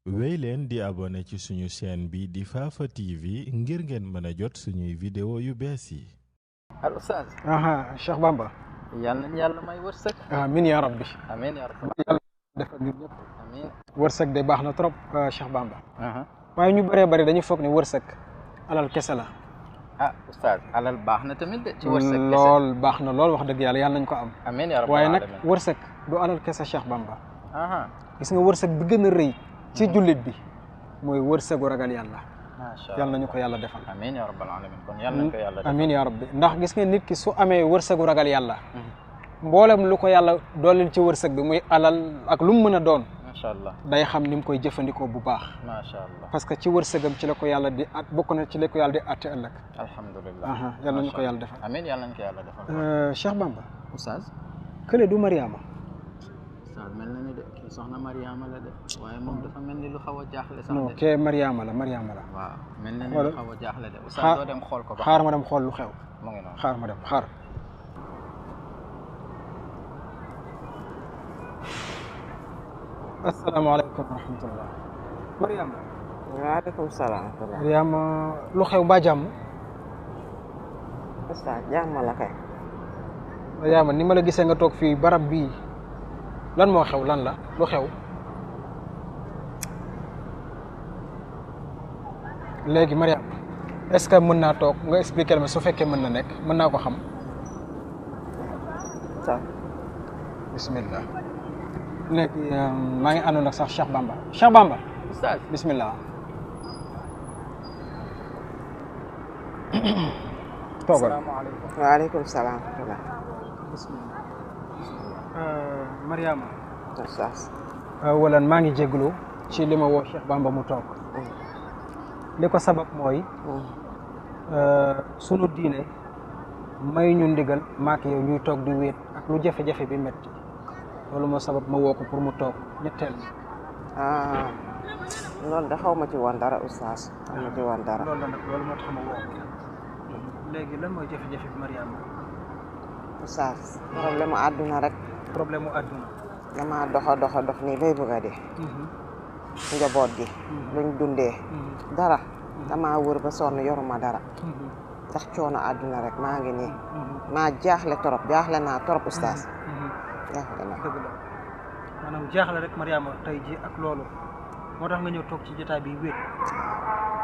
wéy leen di abonné ci suñu chaîne bi di Fafa TV ngir ngeen mën a jot suñuy vidéo yu bees yi. al Oustaz. Cheikh Bamba. yàlla nañu yàlla may wërsëg. amiin yaa rabbi. amiin yaa rabbi. yàlla defal ñun ñëpp. amiin. wërsëg de baax na trop Cheikh Bamba. waaye ñu bëree bëri dañuy foog ne wërsëg alal kese la. Oustaz alal baax na tamit de. ci wërsëg kese lool baax na lool wax dëgg yàlla nañ ko am. amiin yaa rabbi. waaye nag wërsëg du alal kese Cheikh Bamba. gis nga wërsëg bi gën a rëy ci jullit bi mooy wërsëgu ragal yàlla. macha allah yàlla nañu ko yàlla defal. amiin yaa rabbal alamin kon yàlla nañu ko yàlla defal. amiin yaa rabbi ndax gis nga nit ki su amee wërsëgu ragal yàlla. mboolem lu ko yàlla dooleel ci wërsëg bi muy alal ak lu mu mën a doon. macha allah day xam ni mu koy jëfandikoo bu baax. macha allah parce que ci wërsëgam ci la ko yàlla di at bokk na ci la ko yàlla di atte ëllëg. alhamdulilah. yàlla nañu ko yàlla defal. amiin yàlla nañu ko yàlla defal. Cheikh Bamba. Oustaz. kële du Mariama. Oustaz mel na ni de kii soxna Mariama la de waaye moom dafa mel ni lu xaw a jaaxle sax de. non kee Mariama la. waaw mel na ni lu xaw a jaaxle de. Oustaz doo dem xool ko ba. xaar ma dem xool lu xew. mu ngi noonu xaar ma dem xaar. asalaamaaleykum wa rahmatullah. Mariama. waaleykum salaam. Mariama lu xew ba jàmm. Oustaz jàmm la kay. Mariama ni ma la gisee nga toog fii barab bii lan moo xew lan la lu xew. léegi Mariama est-ce que mën naa toog nga expliquer ma su fekkee mën na nekk mën naa ko xam. bismillah. léegi maa ngi àndoon ak sax Cheikh Bamba. Cheikh Bamba. Oustaz bismillah. toogal. salaamaaleykum. waaleykum salaam. bismillah. Mariama. Oustaz. wala maa ngi jégalu ci li ma woo Cheikh Bamba mu toog. li ko sabab mooy. sunu diine may ñu ndigal maak yow ñuy toog di wéet ak lu jafe-jafe bi metti loolu moo sabab ma woo ko pour mu toog ñetteel. loolu da xaw ma ci woon dara Oustaz. xaw ma ci woon dara. loolu la nag loolu moo tax ma woo ko. léegi lan mooy jafe-jafe bi Mariama. Oustaz problème mu àdduna rek. problème mu àdduna. dama dox nii bay bëgg a dee. njaboot gi. luñ dundee. dara. dama wër ba sonn yoruma dara. ndax coono àdduna rek maa ngi nii. maa jaaxle trop jaaxle naa trop Oustaz. jaaxle naa. dëgg la maanaam jaaxle rek Mariama tey ji ak loolu moo tax nga ñëw toog ci jotaay bi wéet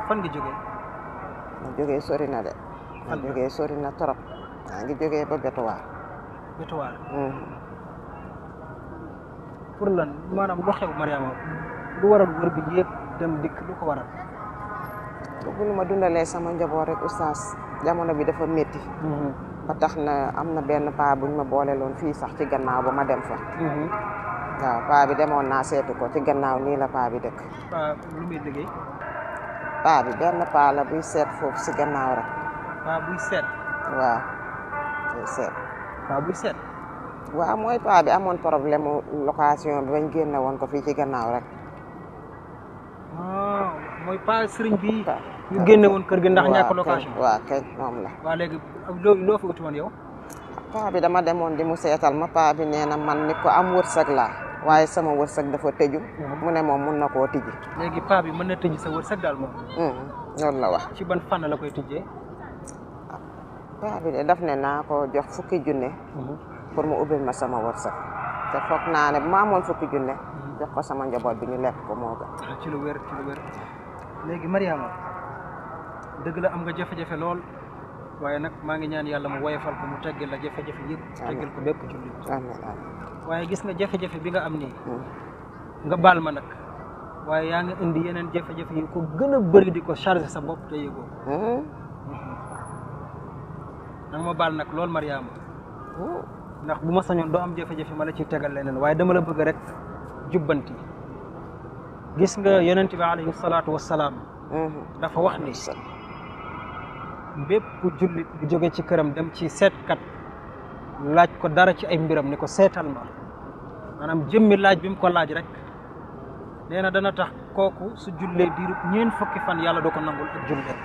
fan nga jógee. ma jógee sori na de. ma jógee sori na trop. maa ngi jógee ba Betuwaar. Betuwaar. pour lan maanaam lu xew Mariama lu waral wër bi yëpp dem dikk lu ko waral. bëgg nu ma dundalee sama njaboot rek Oustaz jamono bi dafa métti. ba tax na am na benn paa buñ ma boole loon fii sax ci gannaaw ba ma dem fa. waaw paa bi demoon naa seetu ko ci gannaaw nii la paa bi dëkk. paa lu muy liggéey. paa bi benn paa la buy seet foofu si gannaaw rek. paa buy seet. waaw buy seet. paa buy seet. waaw mooy paa bi amoon problème mu location bi bañ génne woon ko fii ci gannaaw rek. mooy paa sëriñ bi ñu génne woon kër gi ndax ñàkk location. waaw kay moom la. waaw léegi loo fi uti woon yow. paa bi dama demoon di mu seetal ma paa bi nee na man nit ko am wërsëg laa waaye sama wërsëg dafa tëju. mu ne moom mun na koo tijji. léegi paa bi mën na tëj sa wërsëg daal moom. loolu la wax. ci ban fànn la koy tijjee. paa bi de daf ne naa ko jox 1000 junne. pour mu ubbil ma sama wërsëg. te foog naa ne bu ma amoon 1000 junne. jox ko sama njaboot bi ñu lekk ko moo gën. ci lu wér. léegi Mariama dëgg la am nga jafe-jafe lool waaye nag maa ngi ñaan yàlla mu woyofal ko mu teggil la jafe-jafe yëpp. teggil ko bépp jullit. waaye gis nga jafe-jafe bi nga am nii. nga baal ma nag waaye yaa ngi indi yeneen jafe-jafe yi ko gën a bëri di ko chargé sa bopp te yëgoo. nanga ma baal nag lool Mariama ndax bu ma sañoon doo am jafe-jafe ma la ciy tegal leneen waaye dama la bëgg rek jubbanti. gis nga yonent bi alayhi salaatu wassalaam dafa wax ni bépp jullit bu jóge ci këram dem ci seetkat laaj ko dara ci ay mbiram ni ko seetal ma maanaam jëmmi laaj bi mu ko laaj rek nee na dana tax kooku su jullee diiru 40 fan yàlla doo ko nangul ak jullee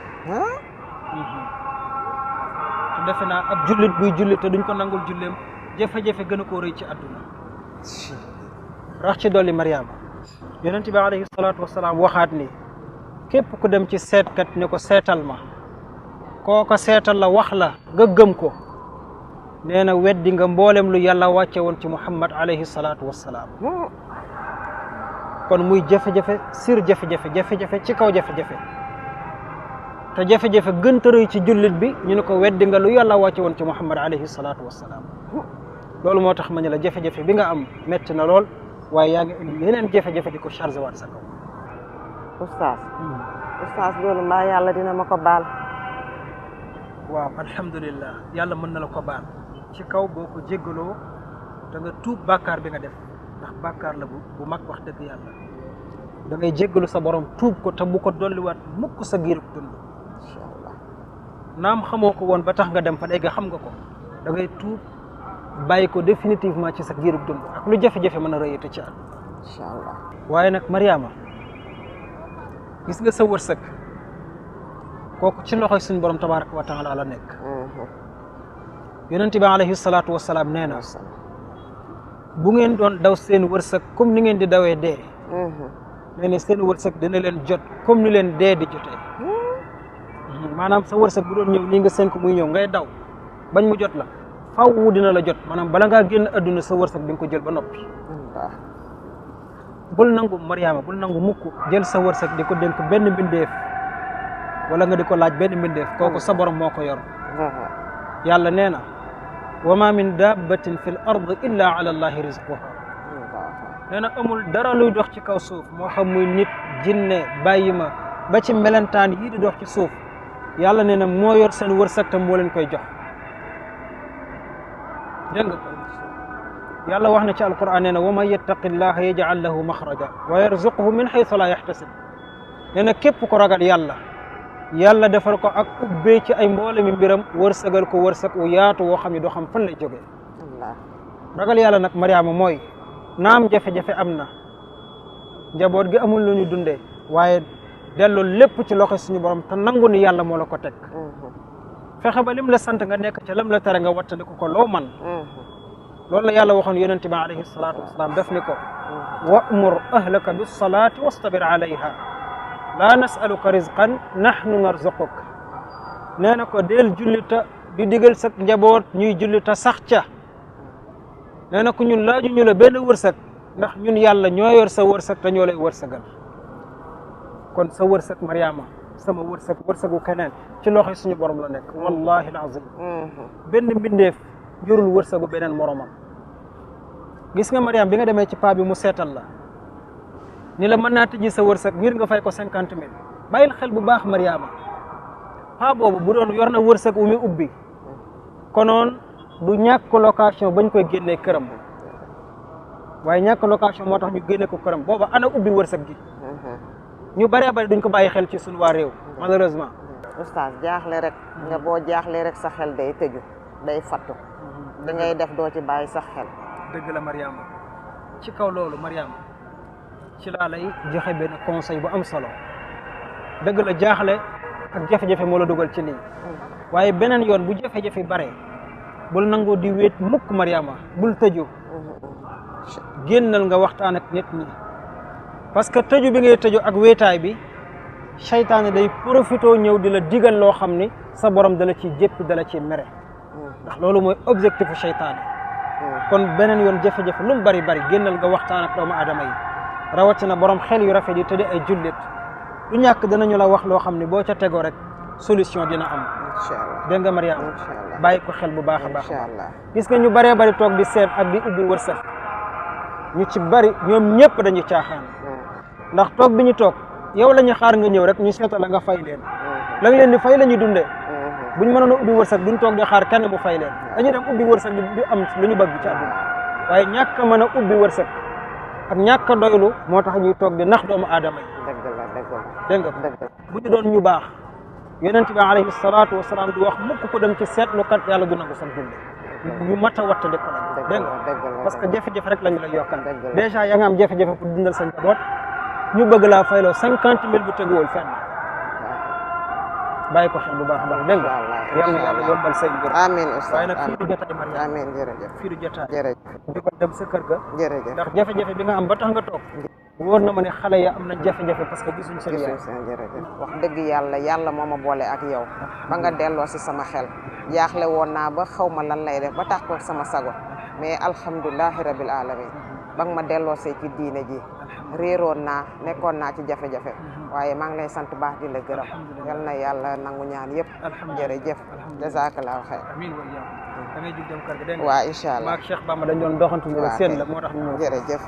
te defe naa ab jullit buy julli te duñ ko nangul julleem jafe-jafe gën a koo rëy ci àdduna rax ci dolli Mariama yonent bi alayhi salaatu wasalaam waxaat ni képp ku dem ci seetkat ne ko seetal ma kooko seetal la wax la nga gëm ko nee na weddi nga mboolem lu yàlla wàcce woon ci Muhammad alayhi salaatu wasalaam kon muy jafe-jafe sur jafe-jafe ci kaw jafe-jafe te jafe-jafe gën a rëy ci jullit bi ñu ne ko weddi nga lu yàlla wàcce woon ci Muhammad alayhi salaatu wasalaam loolu moo tax ma ne la jafe-jafe bi nga am metti na lool waaye yaa ngi indi yeneen jafe-jafe di ko chargé waat sa kaw. oustaz loolu mbaa yàlla dina ma ko baal. waaw alhamdulillah yàlla mën na la ko baal ci kaw boo ko jéggaloo da nga tuub bàkkaar bi nga def ndax bàkkaar la bu mag wax dëgg yàlla da ngay jéggalu sa borom tuub ko te bu ko dolliwaat mukk sa giirub dund. incha allah naam xamoo ko woon ba tax nga dem fa léegi xam nga ko da ngay tuub bàyyi ko définitivement ci sa giirub dund ak lu jafe-jafe mën a rëyate ci àdduna. incha allah waaye nag Mariama gis nga sa wërsëg kooku ci loxoy suñu borom tabaraka wa taala la nekk. yonent bi alayhi salaatu wasalaam nee na bu ngeen doon daw seen wërsëg comme ni ngeen di dawee dee. nee na seen wërsëg dina leen jot comme ni leen dee di jotee. maanaam sa wërsëg bu doon ñëw nii nga seen ko muy ñëw ngay daw bañ mu jot la faww dina la jot maanaam bala ngaa génn adduna sa wërsëg di nga ko jël ba noppi. bul nangu Mariama bul nangu mukk jël sa wërsëg di ko dénk benn mbindeef wala nga di ko laaj benn mbindeef kooku sa borom moo ko yor. yàlla nee na wa ma min dabbatin fi l ard illa ala allahi rizquha nee na amul dara luy dox ci kaw suuf moo xam muy nit jinne bàyyi ma ba ci melentaan yii di dox ci suuf yàlla nee na moo yor seen wërsëg te moo leen koy jox dégg nga ko yàlla wax na ci alquran nee na wa man yattaqi llaha yaj'al lahu maxraja wa yarzuquhu min xaytu la yaxtasib nee na képp ko ragal yàlla defal ko ak ubbee ci ay mboolemi mbiram wërsëgal ko wërsëg wu yaatu woo xam ne doo xam fan lay jógee ragal yàlla nag Mariama mooy naam jafe-jafe am na njaboot gi amul lu ñu dundee waaye delloo lépp ci loxo suñu borom te nangu ni yàlla moo la ko teg fexe ba lim la sant nga nekk ca lam la tere nga wattandiku ko loo man loolu la yàlla waxoon yonente bi alayhi salaatu wasalaam def ni ko wa'mur ahlaka bis salaati wastabir alayha laa nasaluka rizqan nahnu narzuquk nee na ko del jullita di digal sa njaboot ñuy jullita sax ca nee na ko ñun laaju ñu la benn wërsëg ndax ñun yàlla ñoo yor sa wërsëg te ñoo lay wërsëgal kon sa wërsëg Mariama sama wërsëgu keneen ci loxo suñu borom la nekk wallahi alazim benn mbindeef yorul wërsëgu beneen moromam gis nga Mariama bi nga demee ci paa bi mu seetal la ni la mën naa tëji sa wërsëg ngir nga fay ko 50 000 bàyyil xel bu baax Mariama paa boobu bu doon yor na wërsëg wu muy ubbi konoon du ñàkk location bañ koy génnee këram waaye ñàkk location moo tax ñu génne ko këram booba ana ubbi wërsëg gi ñu bëree bëri duñ ko bàyyi xel ci suñu waa réew malheureusement. oustaz jaaxle rek nga boo jaaxle rek sa xel day tëju day fattu da ngay def doo ci bàyyi sa xel. dëgg la Mariama ci kaw loolu Mariama ci laa lay joxe benn conseil bu am solo dëgg la jaaxle ak jafe-jafe moo la dugal ci lii waaye beneen yoon bu jafe-jafe bare bul nangoo di wéet mukk Mariama bul tëju génnal nga waxtaan ak nit ñi parce que tëju bi ngay tëju ak wéetaay bi seytaane day profité ñëw di la digal loo xam ni sa borom dala ci jéppi dala ci mere ndax loolu mooy objectifu seytaane kon beneen yoon jafe-jafe lu mu bari génnal nga waxtaan ak doomu aadama yi rawatina borom xel yu rafet yi te di ay jullit du ñàkk danañu la wax loo xam ne boo ca tegoo rek solution dina am. inchaallah dégg nga Mariama bàyyi ko xel bu baax a baax. inchaallah gis nga ñu bëree bëri toog di seet ak di ubbi wërsëg ñu ci bëri ñoom ñëpp dañuy caaxaan ndax toog bi ñu toog yow la ñu xaar nga ñëw rek ñu seetal la nga fay leen la nga leen di fay la ñuy dundee buñ mënoon a ubbi wërsëg duñ toog di xaar kenn mu fay leen dañuy dem ubbi wërsëg di am lu ñu bëgg ci àdduna waaye ñàkk a mën a ubbi wërsëg ak ñàkk a doylu moo tax ñuy toog di nax doomu aadama yi. dégg nga bu ñu doon ñu baax yonent bi alayhi salaatu wasalaam du wax mukk ko dem ci seetlukat yàlla du nangu sax dundee ñu mat a wattandi ko nag dégg nga parce que jafe-jafe rek lañu lay yokkal dèjà yaa nga am jafe-jafe pour dundal sa njaboot ñu bëgg laa fayloo 50 000 bu teguwul fenn bàyyi ko xel bu baax a baax dégg nga yal na yàlla yombal say mbir amiin oustaz waaye nag fii du jotaay Mariama amiin jërëjëf fii du jotaay jërëjëf di ko dem sa kër ga jërëjëf ndax jafe-jafe bi nga am ba tax nga toog wóor na ma ne xale ya am nañ jafe-jafe parce que gisuñ seen yaay. wax dëgg yàlla moo ma boole ak yow ba nga delloo si sama xel jaaxle woon naa ba xaw ma lan lay def ba tax ko sama sago mais alhamdulilahi rabil alamin ba nga ma delloo see ci diine ji réeroon naa nekkoon naa ci jafe-jafe waaye maa ngi lay sant baax di la gërëm yal na yàlla nangu ñaan yëpp jërëjëf jazakallahu xayr amiin wa iyyakum da ngay jug dem kër ga dégg nga waaw incha allah maak Cheikh Bamba dañ doon doxantu ñu seen la moo tax ñu ñëw jërëjëf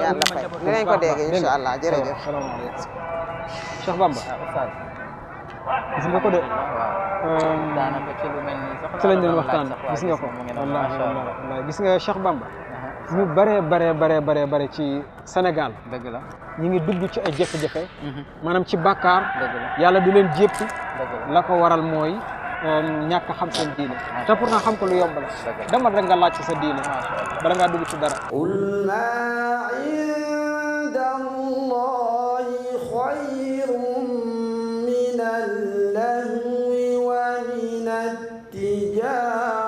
yàlla fay dinañ ko dégg incha allah jërëjëf salaamaaleykum Cheikh Bamba gis nga ko de daanaka ci lu mel nii sax ci lañ doon waxtaan gis nga ko wallaahi gis nga Cheikh Bamba ñu bare ci Sénégal dëgg la ñi ngi dugg ci ay jafe-jafe maanaam ci bàkkaar yàlla du leen jéppi la ko waral mooy ñàkk xam seen diine te pourtant xam ko lu yomb la demal rek nga laaj ci sa diine bala ngaa dugg ci dara qul ma inda Allahi xayrun min al-lahwi wa min at-tijaara